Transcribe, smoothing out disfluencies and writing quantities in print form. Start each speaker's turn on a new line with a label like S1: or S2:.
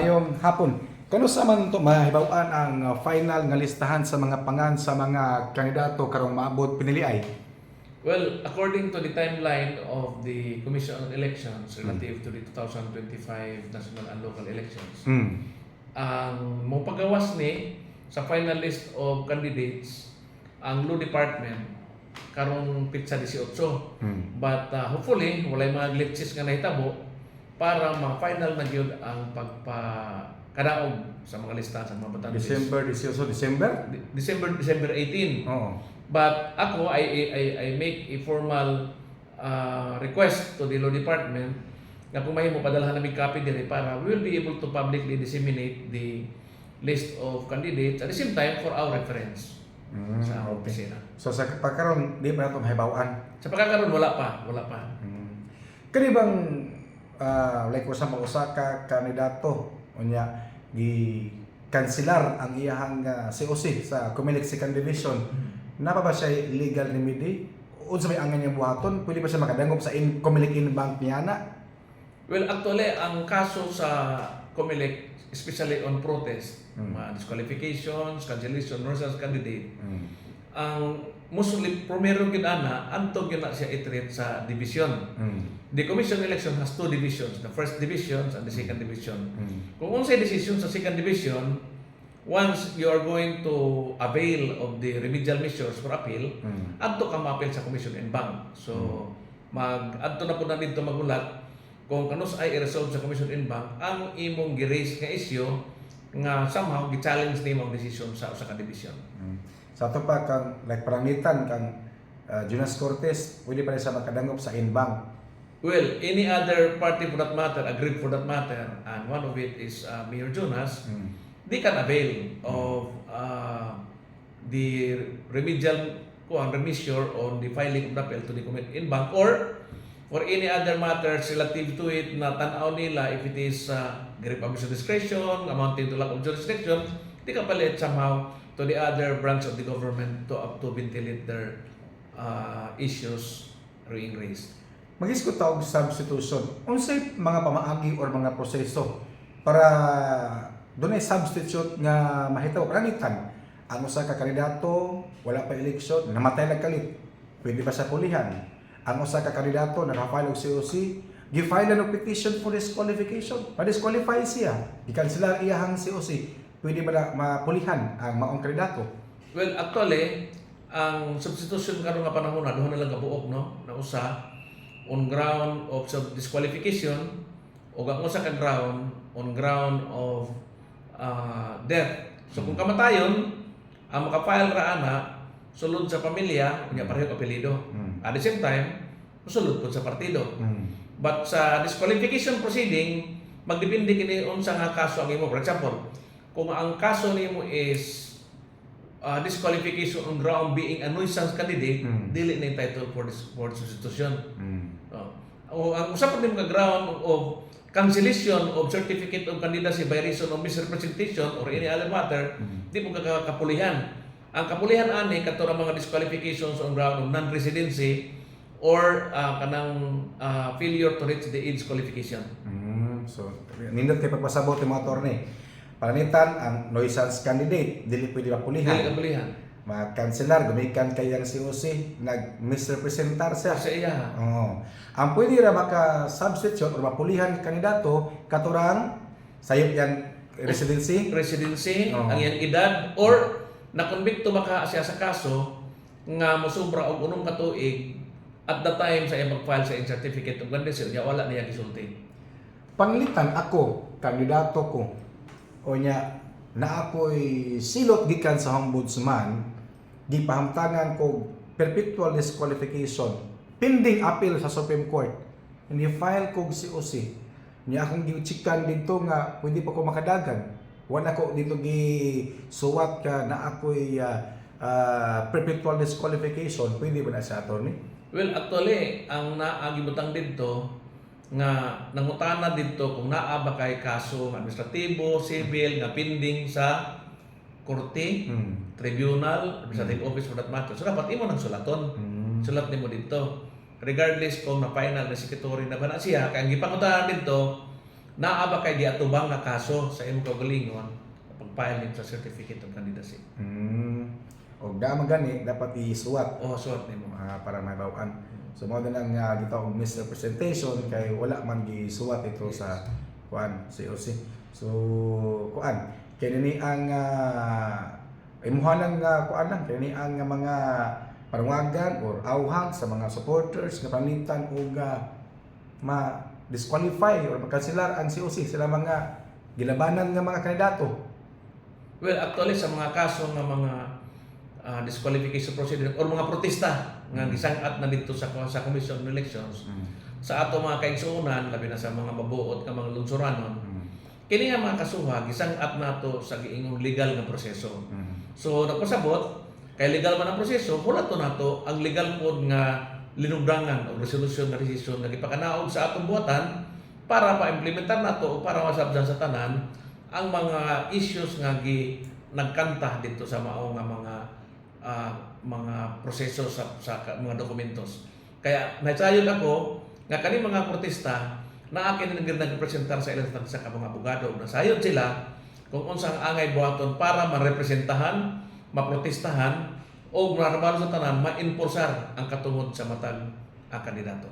S1: Ngayong hapon. Kanusa man to mahibaw-an ang final nga listahan sa mga pangan sa mga kandidato karong maabot piniliay?
S2: Well, according to the timeline of the Commission on Elections relative to the 2025 national and local elections, ang mopagawas ni sa final list of candidates ang Law Department karong petsa 18. But hopefully walay mga glitches nga nahitabo para ma-final na gyud ang pagpakadaog sa mga listahan sa mga botante.
S1: December 18, December?
S2: December 18.
S1: Oo.
S2: But ako, I make a formal request to the Law Department nga kung mahimo padalhan namin copy diri para we will be able to publicly disseminate the list of candidates, at the same time for our reference sa among opisina.
S1: So sa pagkaron di pa nato mahibaw-an?
S2: Sa pagkakaroon, wala pa, wala pa.
S1: Kani bang like for example, usa ka kandidato unya gi kanselar ang iyahang COC sa Comelec Second Division. Naa pa ba siya legal remedy? Unsa may angan niyang buhaton? Pwede ba siya makadangop sa Comelec en banc niya na?
S2: Well, actually, ang kaso sa COMELEC, especially on protest, mga disqualifications, cancellation, nuisance candidate, ang mostly primero gyud ana adto gyud na siya i-treat sa division. The Commission on Election has two divisions, the first division and the second division. Kung unsay decision sa second division, once you are going to avail of the remedial measures for appeal, adto ka ma-appeal sa Commission en Banc. So, mag adto na po na dito magulat kung kanus-ay i-resolve sa Commission en Banc ang imong gi-raise nga issue nga somehow gi-challenge nimo ang decision sa usa ka division.
S1: Sa ato pa kang like parangitan kang Jonas Cortez, pwede pa rin siya makadangop sa en banc?
S2: Well, any other party for that matter, aggrieved for that matter, and one of it is Mayor Jonas, they can avail of the remedial kuan remission on the filing of the appeal to the Committee en Banc or for any other matters relative to it na tan-aw nila if it is grave abuse of discretion, amounting to lack of jurisdiction, they can apply it somehow to the other branch of the government to up to ventilate their issues being raised.
S1: Magisgot ta og substitution. Unsay mga pamaagi or mga proseso para dunay substitute nga mahitabo? Pananglitan, ang usa ka kandidato wala pa eleksyon, namatay lang kalit. Pwede ba sa pulihan? Ang usa ka kandidato naka-file og COC, gi-file og petition for disqualification. Pa-disqualify siya. Gikanselar iyahang COC. Pwede ba na mapulihan ang maong kandidato?
S2: Well, actually, ang substitution karon nga panahon na duha na lang kabuok, no? Na usa on ground of sub disqualification o ang usa ka ground on ground of death. So kung kamatayon, ang maka-file ra ana sulod sa pamilya, unya pareho ka apelyido. At the same time, sulod pud sa partido. But sa disqualification proceeding, magdepende kini unsa nga kaso ang imo. For example, kung ang kaso nimo is disqualification on ground being a nuisance candidate, dili na entitled for this for substitution. Oh. O ang usa pa nimo ka ground of cancellation of certificate of candidacy by reason of misrepresentation or any other matter, di mo ka kapulihan. Ang kapulihan ani kato ra mga disqualifications on ground of non-residency or kanang failure to reach the age qualification.
S1: So, nindot kay pagpasabot yung mga attorney. Pananglitan, ang nuisance candidate, dili pwede
S2: Dili
S1: mapulihan.
S2: Kapulihan.
S1: Makanselar, gumikan kay ang COC, nag-misrepresentar siya.
S2: Sa iya.
S1: Oo. Ang pwede ra maka-substitute or mapulihan kandidato, katurang sayop yang residency.
S2: Residency,
S1: Oo.
S2: Ang iyang edad, or nakonbikto maka siya sa kaso nga mosubra og 6 ka tuig at the time sa iyang mag-file sa iyang certificate of candidacy niya, wala niya gisulti.
S1: Pananglitan ako, kandidato ko. O nya, na ako'y silot gikan sa ombudsman, gipahamtangan ko perpetual disqualification, pending appeal sa Supreme Court. Ni file kog COC. Nya akong gichikan dito nga pwede pa ko makadagan. Wala ko dito gi suwat ka na ako'y perpetual disqualification. Pwede ba na sa attorney?
S2: Well, actually, ang naa gibutang didto nga nangutana didto kung naa ba kay kaso administratibo, civil nga pending sa korte, tribunal, administrative office for that matter. So dapat imo nang sulaton. Sulat nimo didto. Regardless kung na final na executory na ba na siya, kay ang gipangutanan didto, Naa ba kay giatubang nga kaso sa imong kaugalingon pag-file nimo sa certificate of candidacy?
S1: Og naa man gani, dapat isuwat.
S2: Oh, suwat nimo.
S1: Para mahibaw-an. So mao din ang gitawag misrepresentation kay wala man gisuwat ito sa kuan, COC. So kuan kay ni ang imuha lang kuan lang kay ni ang mga panuwagan or awhag sa mga supporters nga pananglitan og ma disqualify or makanselar ang COC sila mga gilabanan nga mga kandidato.
S2: Well, actually sa mga kaso nga mga disqualification proceeding or mga protesta nga gisang-at na dito sa Commission on Elections sa ato mga kaigsuonan, labi na sa mga mabuot nga mga lungsuranon, kini nga mga kasuha gisang-at nato sa giingong legal nga proseso. So nagpasabot kay legal man ang proseso, hulaton nato ang legal pod nga linugdangan o resolution nga desisyon nga gipakanaog sa atong buhatan para pa-implementar nato o para masabdan sa tanan ang mga issues nga gi nagkanta dito sa mao nga mga proseso sa mga dokumentos. Kaya nasayon ako nga kani mga protesta naa kini nagpresentar sa ilang sa ka mga abogado ug nasayod sila kung unsa ang angay buhaton para marepresentahan, maprotestahan o marabalo sa tanan, ma-enforsar ang katungod sa matag ang kandidato.